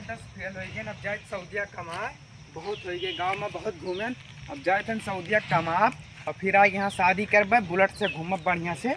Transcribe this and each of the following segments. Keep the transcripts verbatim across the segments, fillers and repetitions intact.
दस फेल होइ गए, अब जाए सऊदिया कमाए। बहुत होइ गए, गाँव में बहुत घूमेन, अब जाए थन सऊदिया कमाब और फिर आए यहाँ शादी करबे, बुलेट से घूमब बढ़िया से।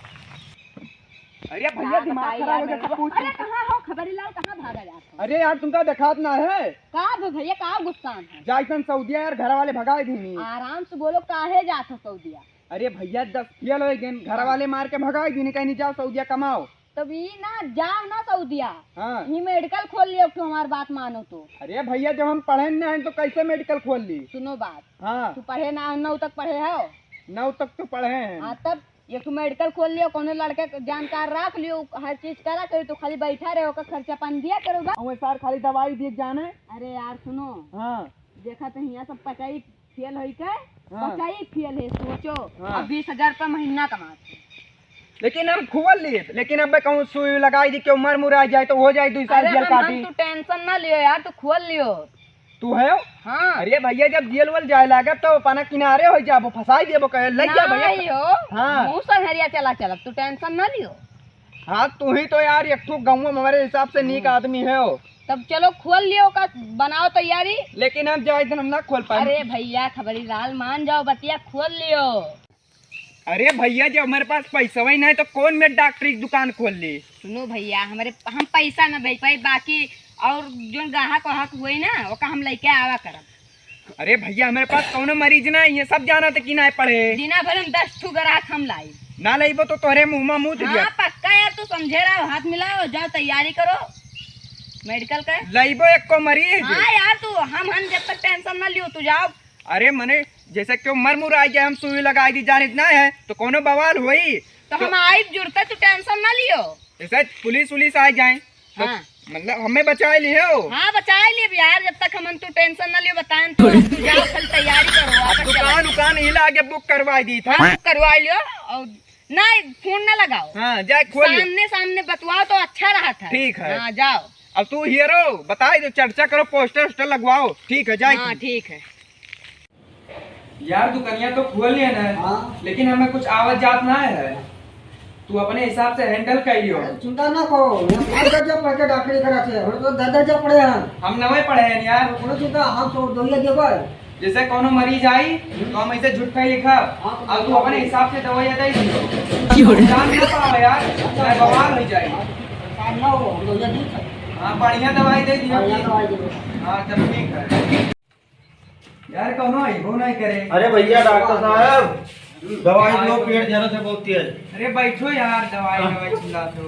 अरे भैया, का दिमाग बताई खराब यार हो गया, भैया। सब पूछ अरे कहाँ हो खबरी लाल, कहाँ भागा जात हो? अरे यार, तुमका देखात ना है? का भे भैया, का गुस्सा है? जाए थन सऊदिया यार, घर वाले भगाए दीनी। आराम से बोलो, काहे जात हो सऊदिया? अरे भैया, दस फेल होइ गए, घर वाले मार के भगाए दीनी, कहीं नहीं जाओ सऊदिया कमाओ। तब ई ना, जाओ ना सऊदिया। हाँ। ई मेडिकल खोल लियो, तू हमार बात मानो तो। अरे भैया, जब हम पढ़े ना हैं तो कैसे मेडिकल खोल ली? सुनो बात। हाँ। तू पढ़े ना, नौ तक पढ़े हो? नौ तक तो पढ़े हैं। हाँ, तब एक ठो मेडिकल खोल लियो, कौनो लड़के के जानकार रख लियो, हर चीज करा करी, तो खाली बैठा रहे, ओकर खर्चा पानी दिया करो बा। और सार खाली दवाई दिए जाने। अरे यार सुनो। हाँ। देखा तो हियाँ सब पचाई फेल होई के, हाँ। पचाई फेल है, सोचो। हाँ। अब बीस हजार रुपया महीना कमात है। लेकिन हम खोल लिए, लेकिन अब कहूँ सुई लगाई दी, क्यों मर मुराई जाए तो हो जाए, दुई साल अरे जेल हम, हम काटी। तू टेंशन ना लियो यार, तू खोल लियो। तू है? हाँ। अरे भैया, जब जेल वेल जाए लागत तो अपना किनारे हो जाबो, फंसाई देबो, कहे, "ले जा भैया।" नहीं हो, हाँ। मुँह संहरिया चला चलब, तू टेंशन ना लियो। हाँ, तू ही तो यार एक ठो गाँव में हमारे हिसाब से नीक हाँ। आदमी है हो। तब चलो खोल लियो का, बनाओ तैयारी। लेकिन हम जाए दिन हम ना खोल पाए। अरे भैया, खबरी लाल मान जाओ, बतिया खोल लियो। अरे भैया, जब हमारे पास पैसा ही नहीं तो कौन मैं डॉक्टरी की दुकान खोल ली? सुनो भैया, हमारे, हम पैसा न दे पाई, बाकी और जो ग्राहक वाहक हुए ना, ओका हम लेके आवा करब। अरे भैया, हमारे पास कौनो मरीज ना है, ये सब जाना थे कि ना पढ़े। दिना भर हम दस ठो ग्राहक हम लाई। ना लेबो तो तोरे मुँह में मुँह दिया। हाँ, पक्का यार, तू समझे रहो, हाथ मिलाओ, जाओ तैयारी करो मेडिकल का। लेबो एक को मरीज। हाँ यार, तू हम, हम जब तक टेंशन ना लियो, तू जाओ। अरे मने, जैसे क्यों मर मुर आ जाए, हम सुई लगाई दी, जानित ना है, तो कौनो बवाल होई? तो तो हम आइब जुड़ते, तू टेंशन ना लियो। जैसे पुलिस उलिस आ जाए, तो हाँ। मतलब हमें बचाए लियो। हाँ, बचाए लियो यार, जब तक हमन तू टेंशन ना लियो, बताएन तो। अब तू जाओ, खाली तैयारी करो, अब वापस चलो। दुकान उकान इला आगे बुक करवाई दी था। हाँ, बुक करवा लियो, और ना, फोन ना लगाओ। हाँ, जाए खोल लियो। सामने सामने बतवाओ तो अच्छा रहा था। ठीक है। हाँ, जाओ। अब तू हीरो बताए दो, चर्चा करो, पोस्टर वोस्टर लगवाओ। ठीक है, जाए हाँ, तू। ठीक है। यार, दुकनिया तो खोल लिए ना, हाँ। लेकिन हमें कुछ आवत जात ना है। तू अपने हिसाब से हैंडल कर लियो। अरे, चिंता ना करो, हम पाँच दर्जा पढ़ के डॉक्टरी करा थे, हम तो दस दर्जा पढ़े हैं। हम नवे पढ़े हैं यार। कोनो चिंता, हम तो दवाइया देबे। जैसे कोनो मरीज आई, हम्म। तो हम ऐसे झुटका ही लिखब। हाँ, तो और तू अपने हिसाब से दवाइया दे दियो। की हो रे? जान ना पाओ यार, चाहे बवाल हो जाए। परेशान ना हो, हम दवाइया दी थे। हाँ, बढ़िया दवाई दे दियो। बढ़िया दवाई दे दियो। हाँ, तब ठीक है। यार, कौनो अइबो नहीं करे। अरे भैया, डॉक्टर साहब, दवाई दो, पेट झरत है बहुत तेज। अरे बैठो यार, दवाई, हाँ। दवाई चिल्लात हो।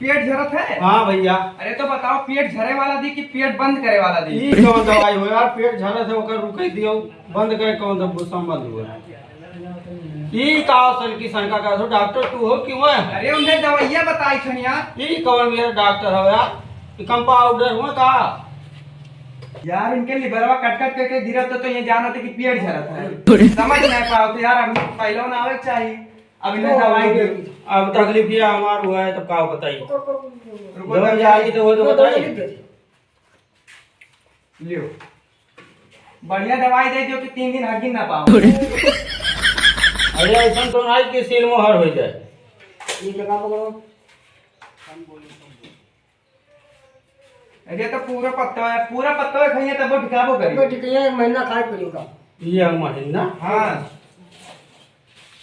पेट झरत है? हाँ भैया। अरे तो बताओ, पेट झरे वाला दी कि पेट बंद करे वाला दी? ई कौन दवाई हो यार, पेट झरत है, ओकर रुके दियो, बंद करे कौन दब-, संबंध हुआ? ई का असल की शंका का हो, डॉक्टर तू हो कि वह? अरे उन्हें दवाइयाँ बताई छन यार। ई कौन मेरा डॉक्टर हो यार? ई कंपाउंडर हुआ का? यार, इनके लिबरवा कट कट के, के गिरत तो, तो ये जानत है कि पेट झरत है। समझ नहीं पाओ तो यार, हम पहले ना आवे के चाहिए। अब इन्हें दवाई दे। अब तकलीफ ये हमार हुआ है, तब का बताई? रुको, जब जाई तो वो तो बताई। लियो, बढ़िया दवाई दे जो कि तीन दिन हगिन ना पाओ। अरे, ऐसा तो ना कि सील मोहर हो जाए। ये जगह पकड़ो। अरे, तो पूरा पत्ता है, पूरा पत्ता है, खाइए तब वो ढिकाबो करी। वो ढिकाइए, एक महीना खाए पड़ेगा। ये एक महीना? हाँ।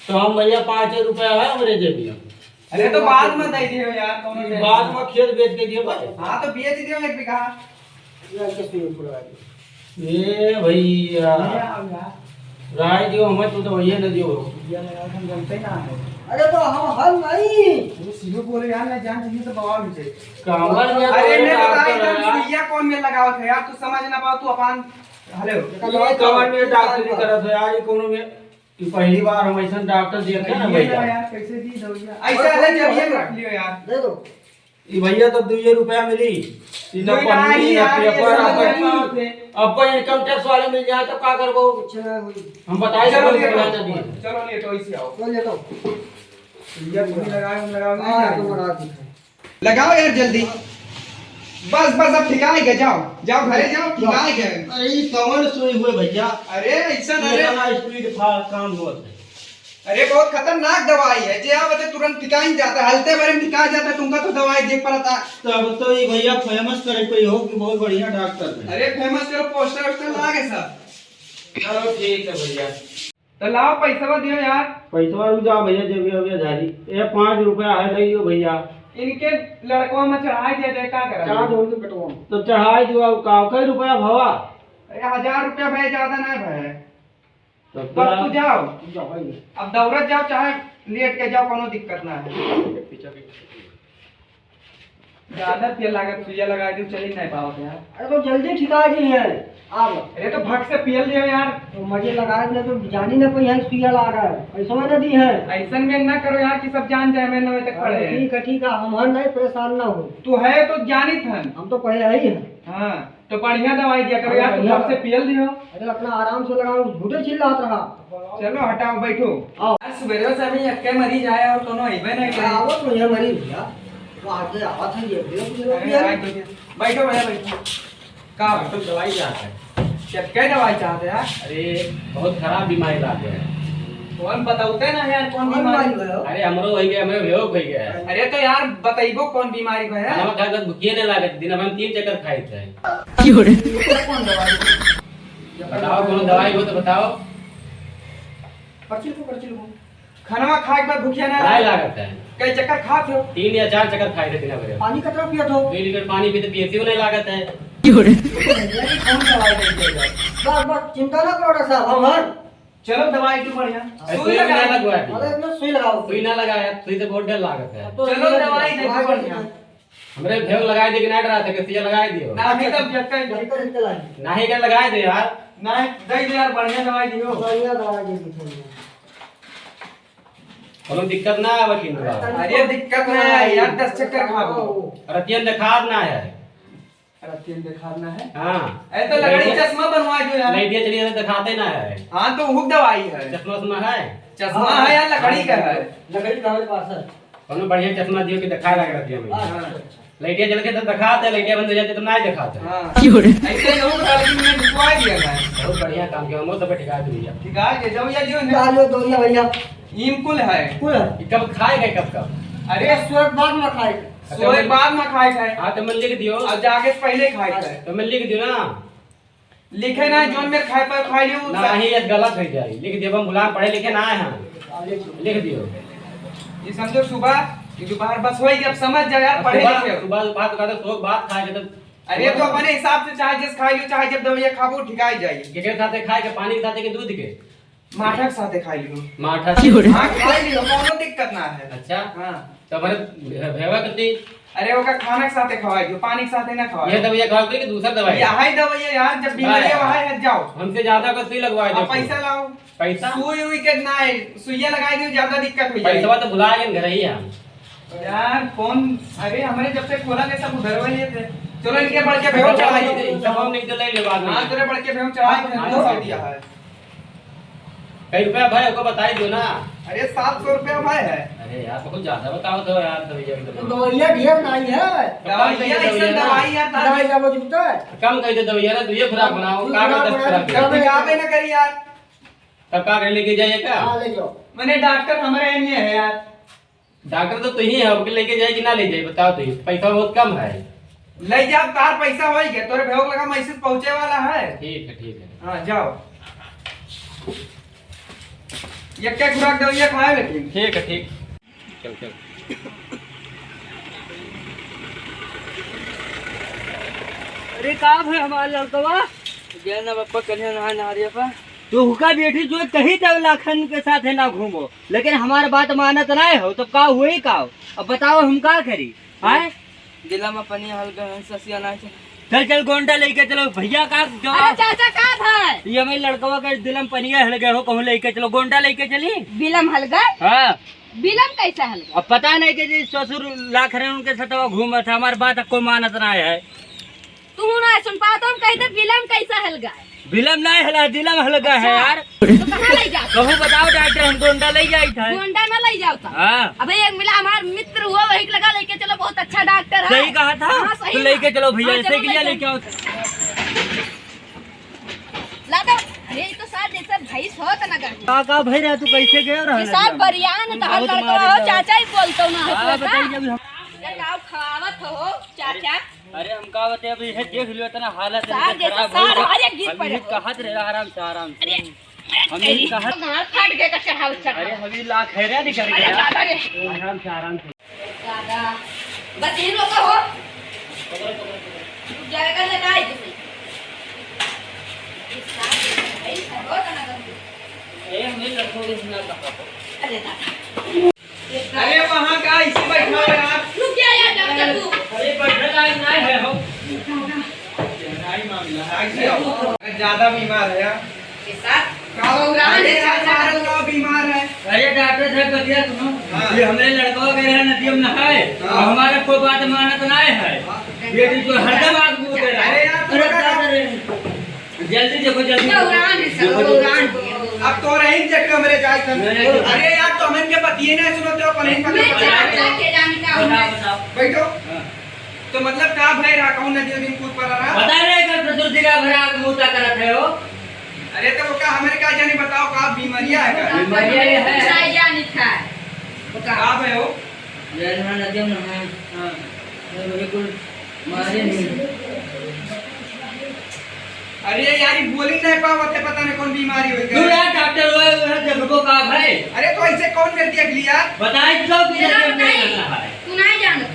तो हम भैया पाँच रुपया है हमरे जेब में। अरे, तो बाद में दे दियो यार, कौनो टेंशन। बाद में खेत बेच के दियो भाई। हाँ, तो बेच दियो एक बीघा। ये ऐसे सुई पूरा है। ए भैया। ये आओ यार। राय दियो हमें, तू तो भैया न दियो। भैया, यार, हम जानते ही ना है। अरे, तो हम हल नहीं। वो सीधे बोले यार, मैं जान चाहिए तो बवाल हो जाए। कमर में अरे, कोई मैं बताई डॉक्टर तुम है। सुइया कौन में लगावत है यार, तू समझ ना पाओ, तू अपन, हेलो। ये कमर में डॉक्टरी करत है यार, ये कोनो में, ये पहली बार हम ऐसा डॉक्टर देखे ना ये भैया। यार, कैसे दी दवाइयाँ? ऐसा है, जब ये रख लियो यार। दे दो। ई भैया तो दुइये रुपया मिली। ई ना कोई पन्नी, नहीं ना यार, ये पेपर, सब अपन, नहीं होते। अपन इनकम टैक्स वाले मिल जाए तो का करबो? कुछ ना होई। हम बताए चलो, चलो, लेटो। चलो, लेटो, इसे आओ। चलो, लेटो। भैया, तुम लगाओ, हम लगाओ, नहीं हाँ, जाएंगे। तुम लगा दो। लगाओ यार, जल्दी। बस, बस, अब ठिकाए गए, जाओ। जाओ, घरे जाओ, ठिकाए गए। अरे, ई कौन सुई हुए भैया? अरे, ऐसा ना ये रे। इतना स्पीड फास्ट काम हुआ है। अरे, बहुत खतरनाक दवाई है, जे आवत है तुरंत ठिकाई जाता है, हलते भरे में ठिका जाता है, तुमका तो दवाई देख पड़ता। तो अब तो ये भैया famous करे कोई हो कि बहुत बढ़िया डॉक्टर है। अरे, famous करो, poster वोस्टर लागे सब। चलो ठीक है भैया। तो लाओ पैसवा दियो यार। पैसवा रुक जाओ भैया, जेबिया वेबिया झारी। ए, पाँच रुपया है, ले लियो भैया। इनके लड़कवा में चढ़ाई दिया जाए, का करा? चार जोड़ के कटवा। तो चढ़ाई दियो, अब का, कई रुपया भवा? अरे, हजार रुपया भय, ज्यादा ना भय। तो बस क्या? तू जाओ। जाओ भाई। अब दौड़त जाओ, चाहे लेट के जाओ, कोनो दिक्कत ना है। ज्यादा तेल लागत, सुइया लगा दू, चली नहीं पावत यार। अरे तो जल्दी ठिका जी है आप। अरे तो भक से पियल दियो यार। तो मजे लगा दे तो जानी ना कोई है सुइया लागा है, पैसवा ना दी है। ऐसन में ना करो यार कि सब जान जाए, मैं नवे तक अरे पड़े हैं। ठीक है, ठीक है, हम हर नहीं, परेशान ना हो। तू है तो जानित हन। हम तो पहले ही हैं। हाँ, तो बढ़िया दवाई दिया करो अरे यार, तू बढ़िया। भक से पियल दियो। अरे अपना आराम से लगाओ, झूठे चिल्लात रहा। चलो हटाओ, बैठो। आओ। यार, सुबेरे से अभी एक्के मरीज आया और कोनो अइबे नहीं करे। आवत नहीं है मरीज भैया, वो आगे आवत है, ये भी कुछ लोग अरे, भी है। आए तो क्या? बैठो भैया, बैठो। का तो दवाई चाहत है? क्या, क्या दवाई चाहत है यार? अरे, बहुत खराब बीमारी लाग गया है। कौन बताते ना यार, कौन कौन बीमारी? बीमारी है? अरे, हमरो हो गया, हमरे बेहोश हो गया है। अरे, तो यार, बताइबो कौन बीमारी है? खाना खा के भूखिए नहीं लागत, दिन में हम तीन चक्कर खाए थे। कौन दवाई? बताओ, कौन दवाई हो तो बताओ। पर्ची लिखो, पर्ची लिखो। खाना खाए के बाद भूखिया ना नहीं लागे? लागत है। कई चक्कर खात हो? तीन या चार चक्कर खाए थे दिन भर। पानी कितना पियत हो? दो लीटर पानी पीते, पियते हो नहीं लागत है। ये कौन दवाई देते हो? बस, बस, चिंता ना करो डॉक्टर साहब, हम हर। चलो दवाई तो बढ़िया। अरे सुई सुई लगा। ना लगवा दी। अरे इतना सुई लगाओ। सुई ना लगाया, सुई से बहुत डर लागत है। अब तो चलो सुई दवाई दे दो दवाई बढ़िया। दे दो। हमरे भेव लगाए दे कि ना डरा थे, कि सुइया लगाए दियो। ना, अभी तब जब तक जब तक निकल आए। नाही के लगाए दे यार। ना, दे दे यार, बढ़िया दवाई दियो। बढ़िया दवाई दे दो। कोनो दिक्कत ना आवे किंतु। अरे दिक्कत ना है यार, दस चक्कर खाबो। रतियन देखात ना है। रतियन देखात ना है? हाँ। अरे तो लकड़ी लइटिया चश्मा बनवा दो यार। लइटिया चली जाता देखाते ना है। हाँ तो हुक दवाई है। चश्मा उश्मा है? चश्मा है यार, लकड़ी का है। लकड़ी का हमारे पास है। कोनो बढ़िया चश्मा दियो कि दिखाए लग रहा है हमें। हाँ। लइटिया जल के तो दिखाते, लइटिया बंद हो जाते तो ना दिखाते। हाँ। क्यों रे? ऐसे लोग काली में ढुकवा दिया ना। बहुत बढ़िया काम किया, हम तो बैठ गा दिया। ठीक है, ये जाओ या जो है। आ लो दो या भैया। ईमकुल है। कुल है। ये कब खाए गए, कब कब? अरे सोए के बाद में खाए। अच्छा, सोए के मैं बाद में खाए खाए। हाँ, तो मैं लिख दियो। और जागे से पहले खाए खाए। तो मैं लिख दियो ना। लिखे ना, जोन मेर खाए पर खाए लियो, ना, सब। ही ये गलत हो जाए। लिख दियो, हम भुला, पढ़े लिखे ना आए हैं। लिख दियो। ये समझो सुबह, ये दोपहर बस होई, अब समझ जाओ यार, अब पढ़े सुबह, लिखे। सुबह, सुबह तो कहते, सोच बात खाए के तो अरे तो अपने हिसाब से चाहे जिस खाए लियो, चाहे जब दवाइयाँ खाबो, ठिकाई जाई। केकरे साथे खाए के, पानी के साथे के दूध के? माठा के साथे खाई लियो। माठा से? हाँ, खाई लियो, कोनो दिक्कत ना है। अच्छा। हाँ। तो हमारे भे-, भेवा करती? अरे, ओका खाना के साथे खवाई दियो, पानी के साथे ना खवाई। ये दवाइयाँ खाओ कि दूसरा दवाई? यही दवाई है यार, जब बीमारी हाँ। है, है, जाओ। हमसे ज्यादा का सुई लगवाए आप दो। पैसा लाओ। पैसा? सुई उई के ना है, सुइया लगाई दियो, ज्यादा दिक्कत हो जाए। पैसवा तो भुला गए घर ही हम। यार, कौन, अरे, हमारे जब से खोला गया सब उधर वही थे। चलो, इनके बड़के भेव चढ़ाई दे। सब हम नहीं तो ले ले बाद में। हाँ, तेरे बड़के भेव चढ़ाई दे, हाँ, दो सौ हाँ। दिया है। कई रुपया भाई, ओको बताई दो ना। अरे, सात सौ रुपया भाई है। अरे यार, बहुत ज्यादा बताओ तो यार, दवाइया की तो तो दवाइया ढेर नहीं है। तो कम दवाइया, कहिए ऐसा दवाइया ना। दवाई यार, दवाई का वो जुटता है। कम कहिए दवाइया ना, तो ये खुराक बनाओ, तू का खुराक करता है बना, खुराक? तू जावे ना करी यार। तब का कर लेके जाइए का? हाँ, ले जाओ। मैंने डॉक्टर हमारे यहाँ नहीं है यार। डॉक्टर तो तू ही है, अब लेके जाए कि ना ले जाए, बताओ तो, पैसा बहुत कम है। ले जा, तार पैसा होई गया, तोरे भेव लगा मैसेज पहुँचे वाला है। ठीक है, ठीक है। हाँ, जाओ। ये क्या खुराक दो, ये खाए लेकिन। ठीक है, ठीक। चल, चल। अरे, का भय हमार लड़कवा? गया ना पप्पा, कन्या नहा, नहा रही है पा। तो हुका बेटी जो कही तब लाखन के साथ है ना घूमो। लेकिन हमार बात मानत नाय हो, तब का होई का? अब बताओ हम का करी? आय? दिला में पनिया हल गए हैं, ससिया ना चल। चल, चल, गोंडा लेके चलो, भैया का जो अरे चाचा, का भाई? ये हमारे लड़कवा के दिलम पनिया हल गए हो, कहूँ लेके चलो, गोंडा लेके चली। बिलम हल गए? हाँ। बिलम कैसा हल गए? अब पता नहीं कि जी ससुर लाख रहे उनके साथ वो घूमत है, हमार बात को मानत ना है। तू ना सुन पाओ तो हम कहते बिलम कैसा हलगा है? बिलम ना हला, दिलम हलगा है अच्छा। यार। तो कहाँ ले जाओ? कहूँ बताओ डॉक्टर, हम गोंडा ले जाई था। गोंडा ना ले जाओ था। हाँ। अबे एक मिला हमार मित्र हुआ, वही लगा लेके चलो, बहुत अच्छा डॉक्टर है। सही कहा था। हाँ, सही तो लेके ना। चलो भैया, हाँ, ऐसे चलो के लिए लेके लेके आओ। ला दो। अरे, ई तो सार जैसे भैंस होत ना गंदी। का, का भई रहा, तू कैसे गयो रहा ये ना सार एकदम? बरियान तू तहार बहुत लड़का मारे हो, रहा। चाचा ही बोलतो ना। हाँ, बताइए अभी हम। ये का खावत हो, चाचा? अरे, हम का बताई, अभी ये देख लियो, इतना हालत है, सार इतना जैसे खराब हो सार, गया। अरे, गिर हम पड़े यही हो। कहत रहे, आराम से, आराम से। अरे, हम यही अरे, कहत गाँड़ फाट गया, का चढ़ाव चढ़ाव। अरे, हम ही ला खैरा नहीं कर अरे, गया। दादा रे। आराम से, आराम से। दादा, बस यहीं रोको हो। रुक जाएगा, लगाई दे। ए, हमें लड़कों के सुना था। अरे दादा। अरे वहाँ का इसी बैठा है यार। रुक जा यार, डॉक्टर तू। अरे बैठा लाइन ना है हो। क्या मामला है? ऐसे हो। अगर ज्यादा बीमार है यार। के साथ का हो? अरे यार, सारा लोग बीमार है। अरे डॉक्टर साहब, बतिया सुनो। हाँ। ये हमरे लड़का गए हैं नदिया में नहाए, हाँ। और हमारा कोई बात मानत ना है। हाँ। ये भी तो हरदम आग मुँह दे रहा है। अरे यार, अरे थोड़ा डॉक्टर है। जल्दी देखो, जल्दी देखो। गौरान है सब, देखो, देखो। गौरान है। अब तो रहीन जे कमरे जाए तन। नहीं, नहीं। अरे यार, तो हमन के बतिये ना सुनो तो अपन ही मैं पता चाचा बताओ। के जान का हूँ। बताओ, बताओ। बैठो। हाँ। तो मतलब का भय रहा, कौन नदी दिन कूद पड़ा रहा? पता नहीं का ससुर जी का भरा आग मुँह करत है हो। अरे तो वो का हमरे का जाने, बताओ का बीमारिया है का? बीमारिया ये है। नहीं जानी था। बताओ। का भय हो? जय नहा नदिया में नहाए। हाँ। अरे बिल्कुल मारे नहीं। अरे यार, ये बोली नहीं पावत है, पता नहीं कौन बीमारी हो गई। तू यार डॉक्टर हुआ है, उधर देखबो का भाई? अरे तो ऐसे कौन कर दिया यार? बताए तो कि मेरा नदिया में बताई। नहीं नहाए। तू नहीं जानत।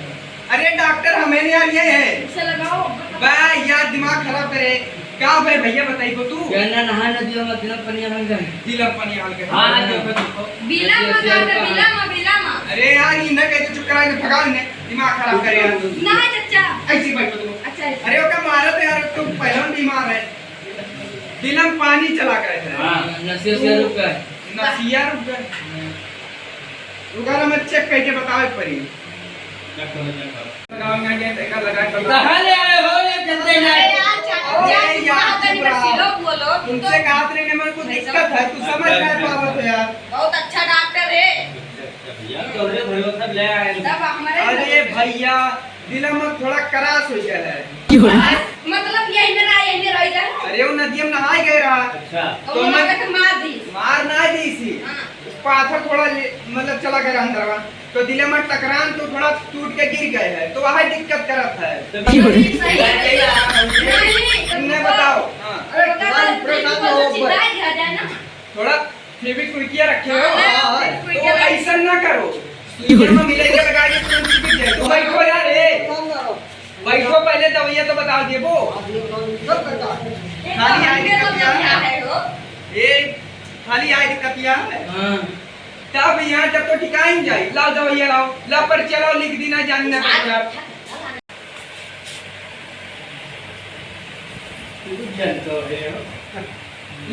अरे डॉक्टर हमें नहीं आ रही है। उसे लगाओ। बा यार, दिमाग खराब करे। का भाई भैया बताई को तू? गंगा नहा नदियों में दिलम पनिया हल गए। दिलम पनिया हल गए। हाँ, हाँ, देखो, देखो। बिलम में ऐसे, ऐसे का है? बिलम में, बिलम में। अरे यार, ये न कहते चुप करा, इन्हें भगाओ इन्हें, दिमाग खराब करे यार। ना चाचा। ऐसी बात तो। अच्छा, ऐसे। अरे ओका मारा तो यार, तो पहलवान बीमार है। दिलम पानी चला गए थे। हाँ, नसिया से रुक गए। नसिया रुक गए। हाँ। रुका ना, मैं चेक करके बतावे पड़ी। गाँव में आके देखा लगा के कहाँ ले आए हो ये चलते अरे जाए? यार, चाचा, अरे यार, यार, चुप रहा। तुमसे कहा थे ना, मेरे को दिक्कत है, तू समझ नहीं पावत हो यार। बहुत अच्छा डॉक्टर है। भैया, तोहरे भरोसा ले आए। तब हमारे अरे भैया, दिला में थोड़ा क्रास हो गया है। मतलब यही में रहा, यही में रह गया है। अरे वो नदिया में नहाए गए रहा। अच्छा। तो तो उन्होंने मैं कहा, मार दी। मार ना दी सी। हाँ। पाथर थोड़ा ले-, मतलब चला गया अंदर में। तो दिले में टकरान तो थोड़ा टूट के गिर गए है, तो वह दिक्कत करत है। तो नहीं, सही है। नहीं, तुमने बताओ। हाँ। अरे, बताओ, परेशान तुमको ना हो तो चिल्ला दिया जाए ना। थोड़ा फेविक्विक रखे हो। हाँ, हाँ, तो फेविक्विक। ऐसा ना करो। सुइया में मिले के लगा के तुरंत चिपक जाए। तो बैठो यार, ए। बैठो, पहले दवाइयाँ तो बता दे वो। खाली आए दिक्कतिया है। ए, खाली आए दिक्कतिया है। हाँ। तब यहाँ जब तो ठिकाइन जाई, लाओ दवाइया लाओ, लाओ पर्चिया लाओ, लिख दी ना, जानी ना पड़ता।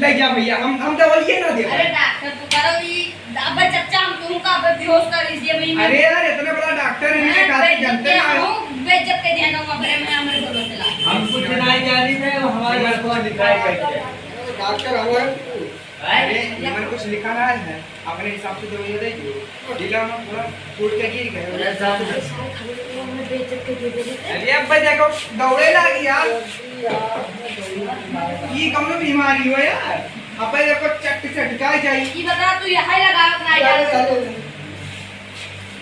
ले जा भैया, हम, हम दवाइया ना दे। अरे डॉक्टर, तू करो ई, अब चच्चा हम तुमका अब बेहोश कर दीजिए भाई, मैं अरे यार, इतना बड़ा डॉक्टर है, मैं इनके काफी बेइज्जत जानते हैं। हूँ, बेइज्जत के दिया ना, हमारे, मैं हमारे भरोसे ला। हम कुछ नहीं जानी थे, वो हमारे घर को दिखाई करते हैं। डॉक्टर हमारे अरे, इमन कुछ लिखा ना है, अपने हिसाब से दवाइया दे दियो। दिला में पूरा फूट के गिर गए। अरे, साहब। अरे, अब भाई देखो, दौड़े लागी यार। ये कौनो बीमारी हो यार? अब भाई देखो, चट से ढिकाई जाई। ये बता, तू यहाँ ही लगा अपना यार।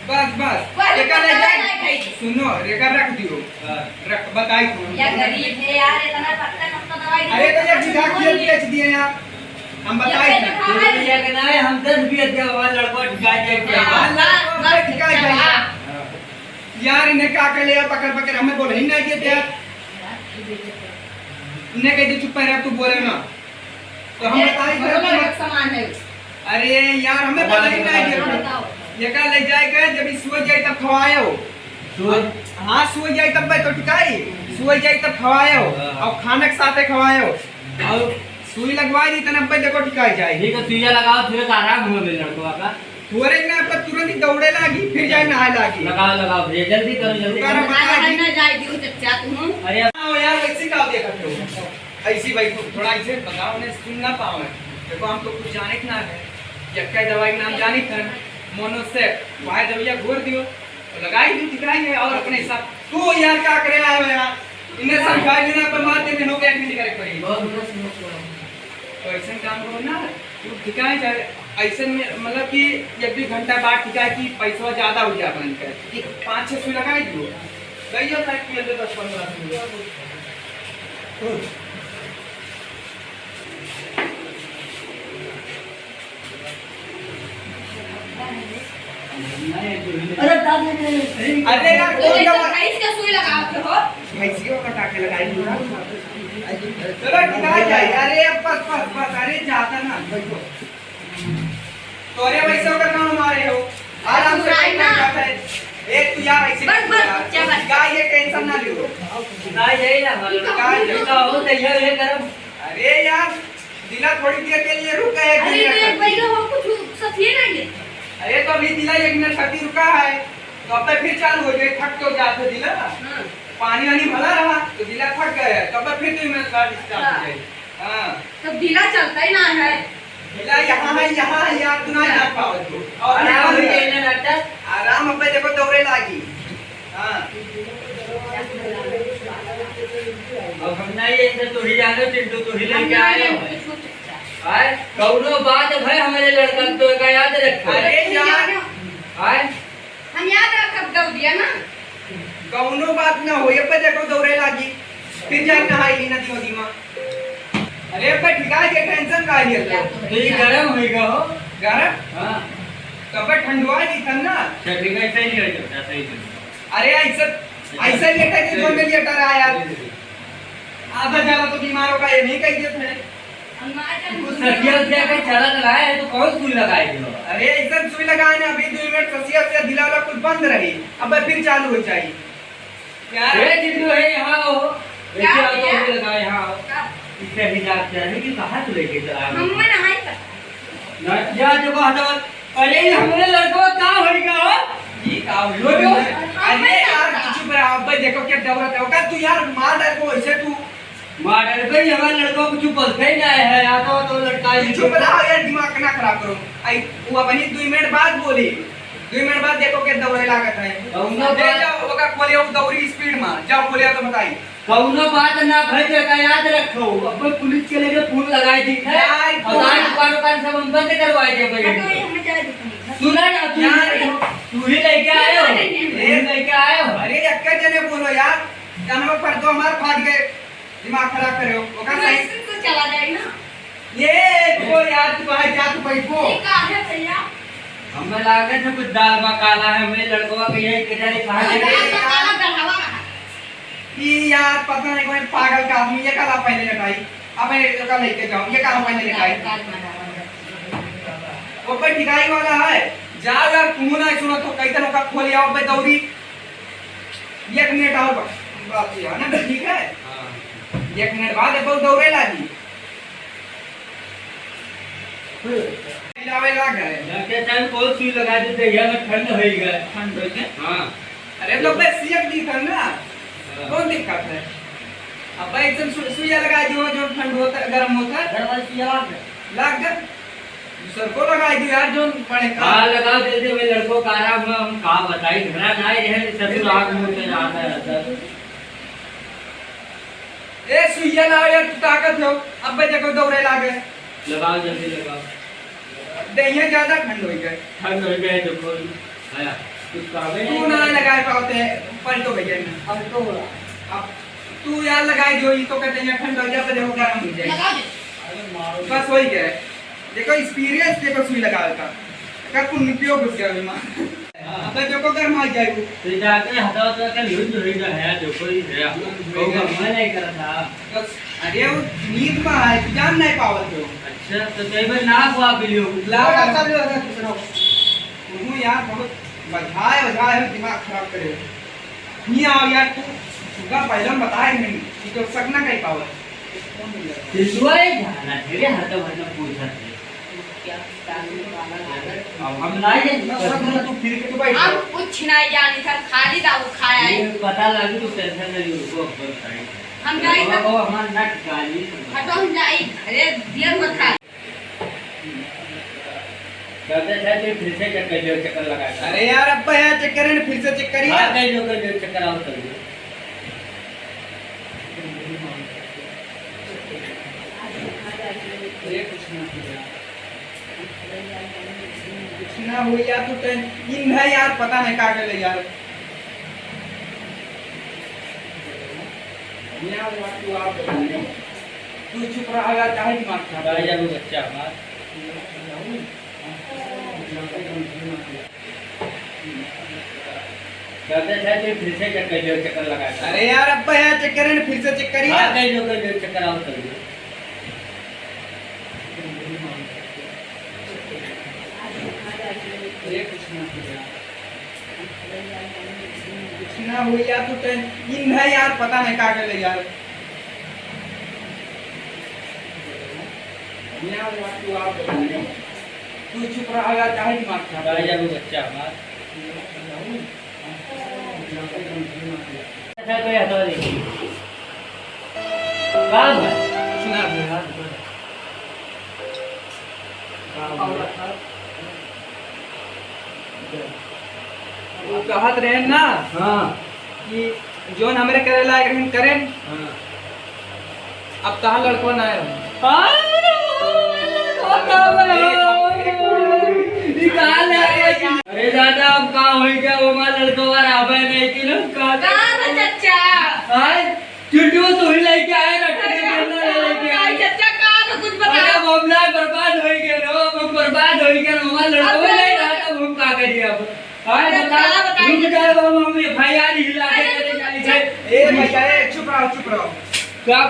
बस, बस। कोई एका ले दिक्कत जाए। नहीं है। सुनो, एका रख दियो। हाँ। रख, बताई तू। या गरीब है यार, इतना पत्ता पत्ता दवाई अरे, तो ये दिया, बीघा खेत बेच दिए यार। हम बताई ये ना। तो ये के ना है, हम दस बीघा दिया, हमारा लड़का ठिका जाए क्या? हाँ, हमारा लड़का बस, बस, ठिका जाए। हाँ। यार, इन्हें का कर ले यार, पकड़, पकड़, हमें बोल ही नहीं देते यार। इन्हें कह दे, "चुप रह, तू बोले ना।" तो हम ये बताई दोनों फिर लड़के समान है। अरे यार, हमें पता ही नहीं है। बताओ। ये का ले जाएगा, जब ये सोई जाए तब खवाए हो। सोई? हाँ, सोई जाए तब भाई तो ठिकाई। सोई जाए तब खवाए हो। हाँ। और खाने के साथ खवाए हो। और सुई लगवा दी, तब भाई देखो ठिकाई जाए। ठीक है, सुइया लगाओ, फिर आराम हो गए लड़कों का। थोड़े ना, पर तुरंत ही दौड़े लागी, फिर जाए नहाए लागी। लगाओ, लगाओ भैया, जल्दी करो, जल्दी करो। ना जाए दियो चच्चा तुम। अरे आओ यार, ऐसे का देखत हो? ऐसी भाई को थोड़ा इसे बताओ, उन्हें सुन ना पाओ। देखो, हम तो कुछ जाने के ना है, यक्का दवाई के नाम जानी था, मोनोसेट, वह दवाइया घोर दियो, तो लगाई दी, ठिकाई है, और अपने साथ तू यार क्या करे आए हो यार? इन्हें समझा देना, पर मार देने हो गया, नहीं करे पड़ी। बहुत बुरा समझ रहा हूँ। तो ऐसन काम करो ना, तू ठिकाए जाए, ऐसन में मतलब कि एक दो घंटा बाद ठिकाए कि पैसा ज्यादा हो जाए अपन के, कि पाँच छः सुई लगाए दियो, गइया साहब कि दस पन्द्रह सुई। अरे दादी रे। अरे यार, तो कौन ये दवा? तो भैंस के सुई लगावत हो। भैंसियों का टाके लगाई हो ना। चलो, ठीक है, जाए। अरे, बस, बस, बस, अरे, ज्यादा ना। तो अरे, वैसे होकर काम हमारे हो। आराम से सुनाई बैठ ना। बैठा है। ए, तू यार, ऐसे बस, मत बस, बोल। क्या बात? गाय, ये tension ना लो। गाय, यही ना, ये गाय, तो ये तो हो, तो ये, ये करम। अरे यार, दिला थोड़ी देर के लिए रुक गए, एक अरे, मिनट तो एक तक। भैया हो, कुछ सफिए ना ये। अरे, तो अभी दिला एक मिनट खातिर रुका है, तो अब फिर चालू हो जाए, थक तो जाते दिला। हाँ। पानी वानी भला रहा, तो दिला थक गए, तो अब फिर तो मैं start, start हो हाँ। जाए। हाँ। तो दिला चलता ही ना है। दिला यहाँ है, यहाँ है, यार, तू ना जा पावत हो। और आराम यहाँ हो है। जाए ना, डॉक्टर। आराम, अब देखो, दौड़े लागी। हाँ। अब हम नहीं, ऐसे तू ही जानो, चिंटू, तू ही लेके आए हो। आए, कौनो बात भाई, हमारे लड़का तो का याद रखो। अरे यार। आए। हम याद रखब, दौड़िया ना। कौनो बात ना हो, ये पे देखो, दौड़े लागी। फिर जाए नहाई ली नदी वदी में। अरे, अब ठिका के tension का है तो? तो ये गरम होइगा हो। गरम? हाँ। तब ठंडवा जी था ना। अच्छा, ठीक है, सही है, अच्छा, सही है। अरे, ऐसा, ऐसा लेटा के जो में लेटा रहा यार। आधा ज्यादा तो बीमारों का ये नहीं कह दिए थे। कुछ सखिया उखिया के चला लगाए है तो कौन सुई लगाए थे? अरे, ऐसा सुई लगाए ना, अभी दो मिनट ससिया से दिला वाला कुछ बंद रही, अब फिर चालू हो जाए। यार। ए, जिंदू है, यहाँ आओ। क्या देखिए, आओ तो भैया? अभी लगा, यहाँ आओ। क्या? इससे ही जाग क्या है कि कहाँ से लेके चला? हम में नहीं पता। ना, जा, देखो, हटाओ। अरे, ये हमारे लड़का का हो गया, हो? ये का हो गया? अरे, यार, चुप रहो, अब देखो क्या दौड़त है। ओका तू यार मार डाल को ऐसे तू। मार डाल भाई, हमारे लड़का कुछ बोलते ही नहीं है, या तो, तो लड़का ही चुप रहो यार, दिमाग ना खराब करो। आई, वो अपनी दो मिनट बाद बोली। दो मिनट बाद देखो के दौड़े लागत है। कौनो दे बात जाओ, ओका खोले वो दौड़ी speed में। जाओ खोले तो बताई। कौनो बात ना भई, तो एका याद रखो। अब पुलिस के लगे फोन लगाई दी है। यार, और आज दुकान, दुकान सब हम बंद करवाए दे भाई। हटो, ये हमें जाए दो। सुना ना, तू, यार, तू ही लेके आए हो। तू ही लेके आए हो। अरे, अक्का जने बोलो यार, कानवा पर तो हमार फाट गए। दिमाग खराब करे हो, ओकर सही। ऐसे तो चला जाए ना। ये तो यार, तू कहाँ जात बैठो? ये का है भैया? हमें लागत है कुछ दाल में काला है, मैं लड़कवा के यही के जाने कहाँ अरे जाने। यार। काला गढ़वा रहा। ये यार, पता नहीं कोई पागल का आदमी, ये काला पहले लेटाई। अब ये काला लेके जाओ, ये काला पहले लेटाई। काल में डाला। वो पे ठिकाई वाला है, जाओ यार, तुम ना सुनो तो कैसे लोग का खोल आओ बे दौड़ी। एक मिनट और बा-, बात ये है ना, ठीक है? हाँ। एक मिनट बाद अब दौड़े लागी। हिलावे लाग है। डॉक्टर साहब, कौन सुई लगा देते हैं? यहाँ ठंड होइगा। ठंड होइगा? हाँ। अरे, तो बस सियक दी था ना। हाँ। कौन दिक्कत है? अब भाई, एकदम सु-, सुइया लगा दियो, जो ठंड होता है, गर्म होता है। गर्म वाली सुइया लाग है। लाग गए। दूसर को लगाई दो यार, जोन पड़े का। हाँ, लगाओ, दे दे, मैं लड़कों का आराम है, हम का बताई, घरा ना आए रहे, ससुर आग मुंह पे जाता रहता। ए, सुइया लाओ यार, तू ताकत हो, अब भाई देखो दौड़े लागे। लगाओ, जल्दी लगाओ। देहिया ज्यादा ठंड हो गए। ठंड हो गए, देखो, आया, कुछ कहबे तू नहीं ना करे। लगाए पावते, पलटो भैया ने। पलटो हो रहा। अब तू यार लगाई दो, ये तो कहते हैं ठंड हो जाए, तो देखो गरम हो जाए। लगा दे। बस वही है। देखो experience देखो सुई लगावे का। का कुन पियो घुस गया ओइमा। हाँ। अब देखो गरमा जाए। तो जाके हटाओ तो क्या लुंज होई ना है, देखो ही है। कहूँ का मन नहीं करता। बस, अरे वो नींद में है, जान नहीं पावत हो। अच्छा, तो कई बार ना हुआ भी लियो। ला, ला, ला, ला, दूसरा। तुम यार बहुत बजाए, बजाए हो, दिमाग खराब करे। नहीं आओ यार, तू सुबह पहले हम बताए नहीं, कि तो सक ना कहीं पावत। सिलुआ ही जाना, तेरे हाथों भर में पूछा थे। क्या, क्या, क्या, क्या, क्या, अब हम ना ये, तू फिर के तो बैठ हम जा। कुछ नहीं जानी था, खाली दारू खाया है। ये पता लगी तो tension नहीं, रुको, अब बताइए। हम जाई बाबा, तो बाबा, हमारा नट गाली। हटो, हम जाई, अरे, दिया मत खा। कहते थे कि फिर से चक्कर जो चक्कर लगा था। अरे यार, अब यार चक्कर है ना, फिर से चक्कर ही हाँ, है। कह दो, कह दो, चक्कर आओ, कर दो। अरे कुछ ना हो यार। कुछ ना हो यार, तू टें-, इन है यार, पता नहीं का करे यार। यार, यार, तू आप बता दे। तू चुप रहा यार, काहे दिमाग खराब कर रहा है? यार, वो बच्चा हमारा। कहते थे कि फिर से चेक कर लो, चक्कर लगा के। अरे यार, अब यार चेक करें, फिर से चेक करिए। हाँ, कर लो, कर लो, चक्कर और कर लो। अरे कुछ ना हो यार। कुछ ना हो यार, तू टें-, इन है यार, पता नहीं का करे यार। यार, यार, तू आप बता दे। तू चुप रहा यार, काहे दिमाग खराब कर रहा है? यार, वो बच्चा हमारा। अच्छा, तो ये हटा दे। काम है। सुना दे यार। काम है। वो कहत रहे ना, हाँ। कि जौन हमरे करे लायक रहन करेन। हाँ। अब तहार लड़को ना है। हाँ, रे बाबा, लड़को कहाँ है? निकाल ले। अरे दादा, अब का होई गया? वो हमार लड़को रहबे नहीं कि ना, का का रे चच्चा? हाँ, चुटू तू ही लेके आए, रख के अरे, लेके आए। चच्चा, का तो कुछ बता। अरे, अब हम ना बर्बाद होई गए रो, अब हम बर्बाद होई गए रो, हमार लड़को अब नहीं रहा, तब हम का करिए अब? हाँ, अरे, बता, का बताई? रुक जाए, हम, हम एफ आई आर हिला के अरे, चले जाई थे। ए भैया, ए, चुप रहो, चुप रहो। का?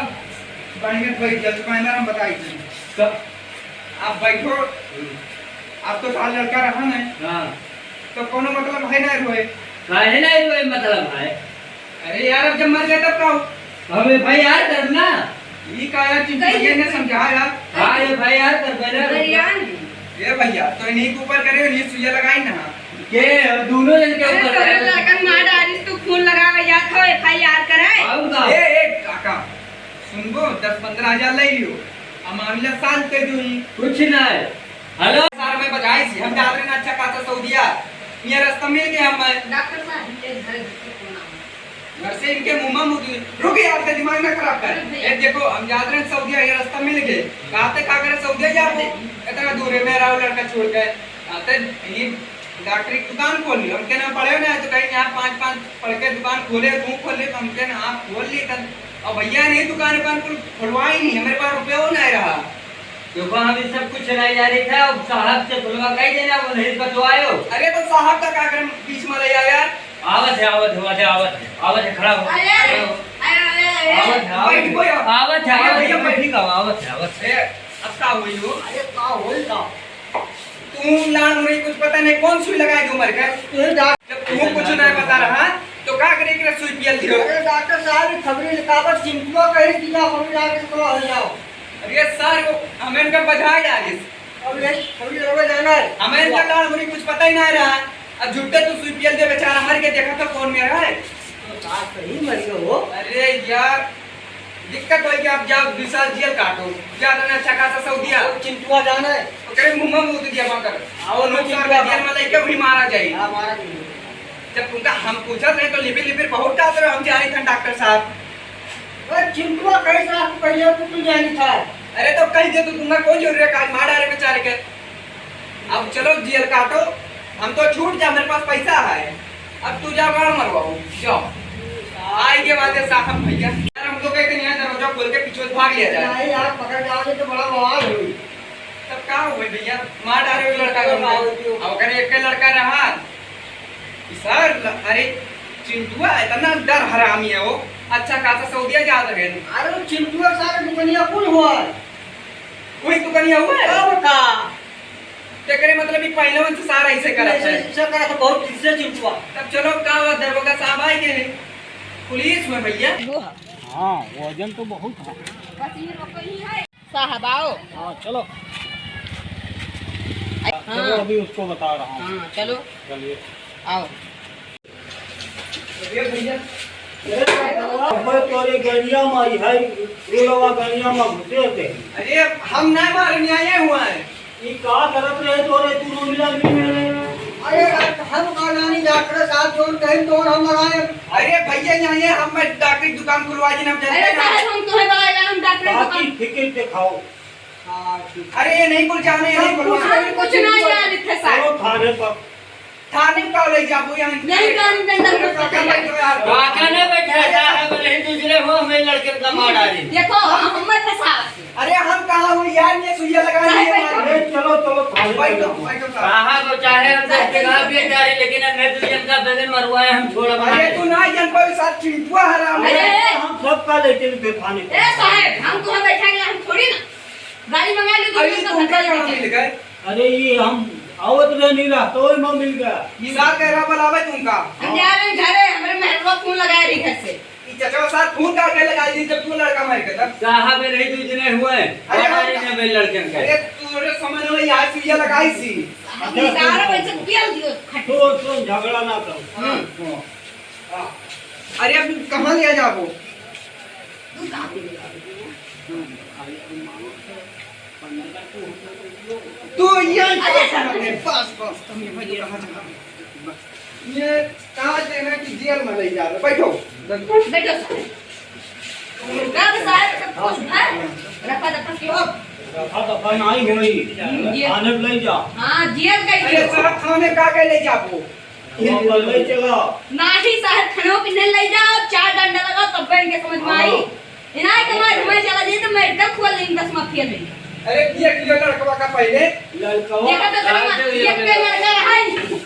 बाइनर बैठ जा, तू बाइनर हम बताई थे। का? आप बैठो। आप तो साल लड़का रहा ना। हाँ। तो कोनो मतलब है ना रोए? काहे ना रोए मतलब है? अरे यार, अब जब मर गए तब का हो? हम एफ आई आर करब ना। ई का यार, चिंटू भैया ने समझा यार। हाँ, एफ आई आर करबे ना। भैया। ए भैया, तो इन्हीं के ऊपर करे, इन्हीं सुइया लगाई ना। के? दोनों जन के अरे, ऊपर तोरे करे। लड़कन मार डालिस, तू खून लगावे जात हो, एफ आई आर करे। आऊ का? ए, ए, काका, सुनबो, दस पन्द्रह हजार ले लियो, आ मामला शांत कर दो ही। कुछ ना है। हेलो। सर, मैं बजाई सी, हम जात रहे ना अच्छा खासा सऊदिया, ये रास्ता मिल गया हमें। डॉक्टर साहब, ये घर के फोन आ घर से इनके मुंह में मुंह रुक यार, ते दिमाग ना खराब कर। अरे भैया। ए, देखो, हम जात रहे सऊदिया, ये रास्ता मिल गए। कहते का करे सऊदिया जाते? इतना दूर है, मेरा वो लड़का छोड़ के। कहते ये डॉक्टरी की दुकान खोल ली। हमके ना पढ़े ना है तो कहीं यहाँ पाँच पाँच पढ़ के दुकान खोले, तू खोल ले, तो हमके ना आप खोल ली तब। और भैया ने दुकान उकान कुल खुलवाई नहीं, हमारे पास रुपये वो नहीं रहा। देखो, हम ये सब कुछ नहीं जानी था, अब साहब से खुलवा कही देना, वो नहीं बतवायो। अरे तो साहब का का करम बीच में ले आया यार? आवत है, आवत है, आवत है, आवत है, आवत है, खड़ा हो। अरे, खड़ा हो। अरे, अरे, अरे, अरे। आवत है, आवत है। बैठ गया। आवत है, अरे आवत भैया, है, बैठ। ठीक है, आवत है, आवत है। ए, अब का होई हो? अरे, का होई का? तू लाल मुड़ी कुछ पता नहीं, कौन सुई लगाए दो मर गए? तू डॉक्टर जब तू कुछ नहीं पता रहा, तो का करे के सुई पियल दियो? अरे, डॉक्टर साहब, ये खबरी लिखावत चिंटुआ कहीं की ना, खबरी लागे तो हो जाओ। अरे सर, वो हमें इनका बजाय डालिस। अब ये खबरी लड़वे जाना है। हमें इनका लाल मुड़ी कुछ पता ही ना रहा। अब झूठे तू सुई पियल दे, बेचारा मर के देखा तो कौन में रहा है। तो सास सही मर गए हो। अरे यार, दिक्कत होई कि आप जाओ, दू साल जेल काटो, ज्यादा ना अच्छा खासा सऊदिया। वो चिंटुआ जाना है। ओकरे मुंह में मुंह दिया मकर। हाँ, वो वो लोग चिंटुआ जेल में लेके वही मारा जाए। हाँ, मारा जाए। जब उनका हम पूछत रहे तो लिबिर लिबिर बहुत डालत रहे, हम जानी था डॉक्टर साहब। ओए, चिंटुआ कैसे आपको पहले तो तू जानी था? अरे तो कह दे तू, तुमने कौन जरूरी है, काज मार डाले बेचारे के। अब चलो जेल काटो, हम तो छूट जा, मेरे पास पैसा है। अब तू जा गाड़ मरवाओ, जाओ। आई के बाद ये साहब भैया, यार हम तो कहते नहीं है, दरवाजा खोल के पीछे से भाग लिया जाए। नहीं यार, पकड़ जाओगे तो बड़ा बवाल होई। तब का हुए भैया, मार डाले वो लड़का को। अब अगर एक लड़का रहा, सर, अरे चिंटुआ इतना डर हरामी है वो, अच्छा खासा सऊदिया जात रहे। अरे वो चिंटुआ सारे दुकनिया कुल हुआ है। वही दुकनिया हुआ है? तब का? तेकरे मतलब ई पहलवन से सारा ऐसे करत ऐसे, है। ऐसे करत है, बहुत दिन से चिंटुआ। तब चलो, का हुआ, दरोगा साहब आए के हैं, पुलिस में भैया। हाँ, वजन तो बहुत है। साहब आओ। हाँ, चलो। हाँ। चलो, अभी उसको बता रहा हूँ। हाँ, चलो। चलिए। आओ। अरे भैया, अरे बाबा, मैं तोरे गलिया में आई है, रोलवा गलिया में घुसे थे। अरे हम ना मारे, न्याय हुआ है। ई का करत रहे तोरे तू रोमिला में? अरे हम का जानी डॉक्टर साहब जोन कहे तोन हम लगाए। अरे भैया, यहाँ ये हम डॉक्टर की दुकान खुलवा दी, हम जानते अरे हैं। साहब, हम तुम्हें बता रहे हैं, हम डॉक्टर की बाकी दुकान फिकिर दिखाओ। हाँ, ठीक। अरे, ये नहीं बोल, जाने, ये नहीं बोल। कुछ नहीं, यार, इतने सारे। चलो, थाने पर। थाने का ले जाबो, यहाँ यही गाड़ी में डंडा अरे, मार काका, के बैठो यार। काका ने बैठा है, साहब, नहीं दूसरे हो, हमें लड़के का मार डाली। देखो, हम मत फंसा। अरे, हम कहाँ हो यार, ये सुइया लगा साहब, लिए बैठो। हमारे। अरे, चलो, चलो, थाने बैठो, बैठो। बैठो साहब। कहाँ को चाहे हम दस बीघा बेच डाले, लेकिन अब मैं तुझे इनका बगल मरवाए, हम छोड़ा अरे, बना तू ना जन पावे साथ चिंटुआ हराम है। अरे, हम सबका लेके भी थाने। ए साहब, हम तो बैठा गया, हम थोड़ी ना। गाड़ी मंगा ली, अरे, दूसरी तो तुमका कहाँ मिल गए? अरे, ये हम आवत रहे नहीं रहा, तो मैं मिल गया। ये साथ कह रहा, बुलावे तुमका। हम जा रहे हैं घरे, हमारे मेहरवा फोन लगा रही घर से। ये चचवा साथ फोन का के लगा दी, जब तू लड़का मार के तब। साहब, ये नहीं दूसरे हुए। अरे, हमारे हम ने बे लड़कन के। अरे, तू रे समझ में यार, सुइया लगाई सी। हम निकाल पैसे पियल दियो, खट। तो, तो झगड़ा ना करो। हाँ। हाँ। अरे, अब कहाँ ले जाबो? तो ये अरे! बस, बस, बस, तुम ये भाई कहाँ जा रहे हो? ये कहाँ देना कि जेल में ले जा रहे हो? बैठो। बैठो सर। का साहब सब कुछ है? रफा दफा क्यों? रफा दफा नहीं होई। हम्म, जेल। थाने ले जा। हाँ, जेल का ही अरे क्यों? साहब, थाने का के ले जाबो? वो बल्ले चला। नाही साहब, थानों के नहीं ले जाओ, चार डंडा लगाओ, तब इनके समझ में आई। हाँ। इनाय कमाई, मैं चला जाई तो मेडिकल खोल लेंगे, दसवाँ फेल है। अरे, ये किलो लड़कवा का पहले। लड़कवा देखा तो चलो, काट दे, ये ये पे लड़का है।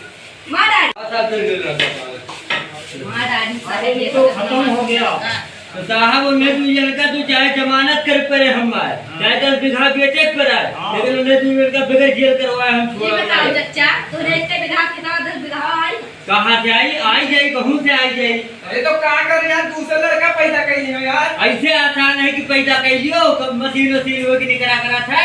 मार डाल। अच्छा, चल, चल, चल, चल। मार डाल, सारे अरे, ये तो तो खत्म हो गया। हाँ। तो साहब, उन्हें तू ये लड़का, तू चाहे जमानत कर पड़े हम आए, हाँ। चाहे दस बीघा बेचे पर आए, हाँ। लेकिन उन्हें तू ये लड़का बगैर जेल करवाए हम ये छोड़ा बताओ नहीं। चच्चा, तूने इतने बीघा कितना, दस बीघा आई? कहाँ से आई? आई जाई, कहूँ से आई जाई? अरे तो का कर यार, दूसरा लड़का पैदा कर लियो यार। ऐसे आसान है कि पैदा कर लियो, कब मशीन वशीन हो कि निकरा करा था।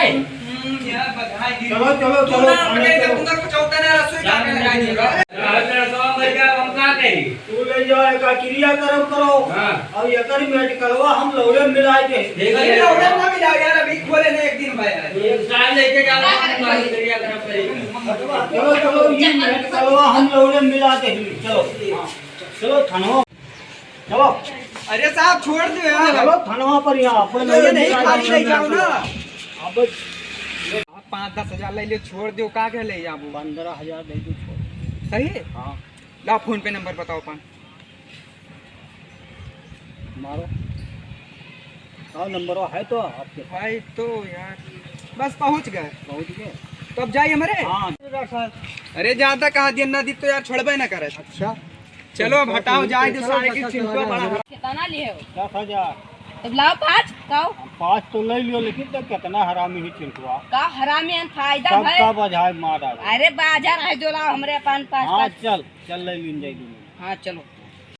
हम्म, यार बधाई दी। चलो, चलो, तू चलो, ना खाना पकड़ के चलो। तू ना कुछ होता ना, रसोई का अरे, लगा दियो। अरे, लड़का मर गया, हम का करी? तू ले जाओ, एक क्रिया कर्म करो। हाँ। और एकर मेडिकलवा हम लौड़े मिला दे। ठीक है। अरे, लौड़े ना मिलाओ यार, अभी खोले ना एक दिन भाई यार। ये साल लेके जाओ, हम बाहर क्रिया कर्म करेंगे। चलो, चलो, ये मेडिकलवा हम लौड़े मिला दे। चलो, हाँ। चलो, थानवा। चलो। अरे साहब, छोड़ दो यार। चलो, थानवा पर यहाँ, अपन तो ये लौड़े नहीं मिला खाली दे। ले जाओ ना। अब पाँच दस हजार ले ले, छोड़ दो, का के ले जाबो? पन्द्रह हजार दे दो, छोड़। सही है? हाँ। ला, फोन पे नंबर बताओ अपन। मारो। हाँ, नंबर है तो आपके पास। भाई, तो यार, बस पहुँच गए। पहुँच गए? तो अब जाइए हमारे। हाँ। अरे, ज्यादा कहा दिया ना दी तो यार, छोड़बे ना करे। अच्छा। चलो, अब हटाओ, जाए दो, चलो, सारे की अच्छा, चिंता चला बड़ा जाए। कितना लिए हो? दस हजार। तब लाओ पाँच, लाओ। हम पाँच तो ले लियो, लेकिन तो कितना हरामी ही चिंटुआ। का हरामी है, फायदा सबका है। बजाय मार डालो। अरे बाजार है जो लाओ, हमरे पान पाँच, हाँ, पाँच। चल, चल ले लीन जाए दोनों। हाँ, चलो।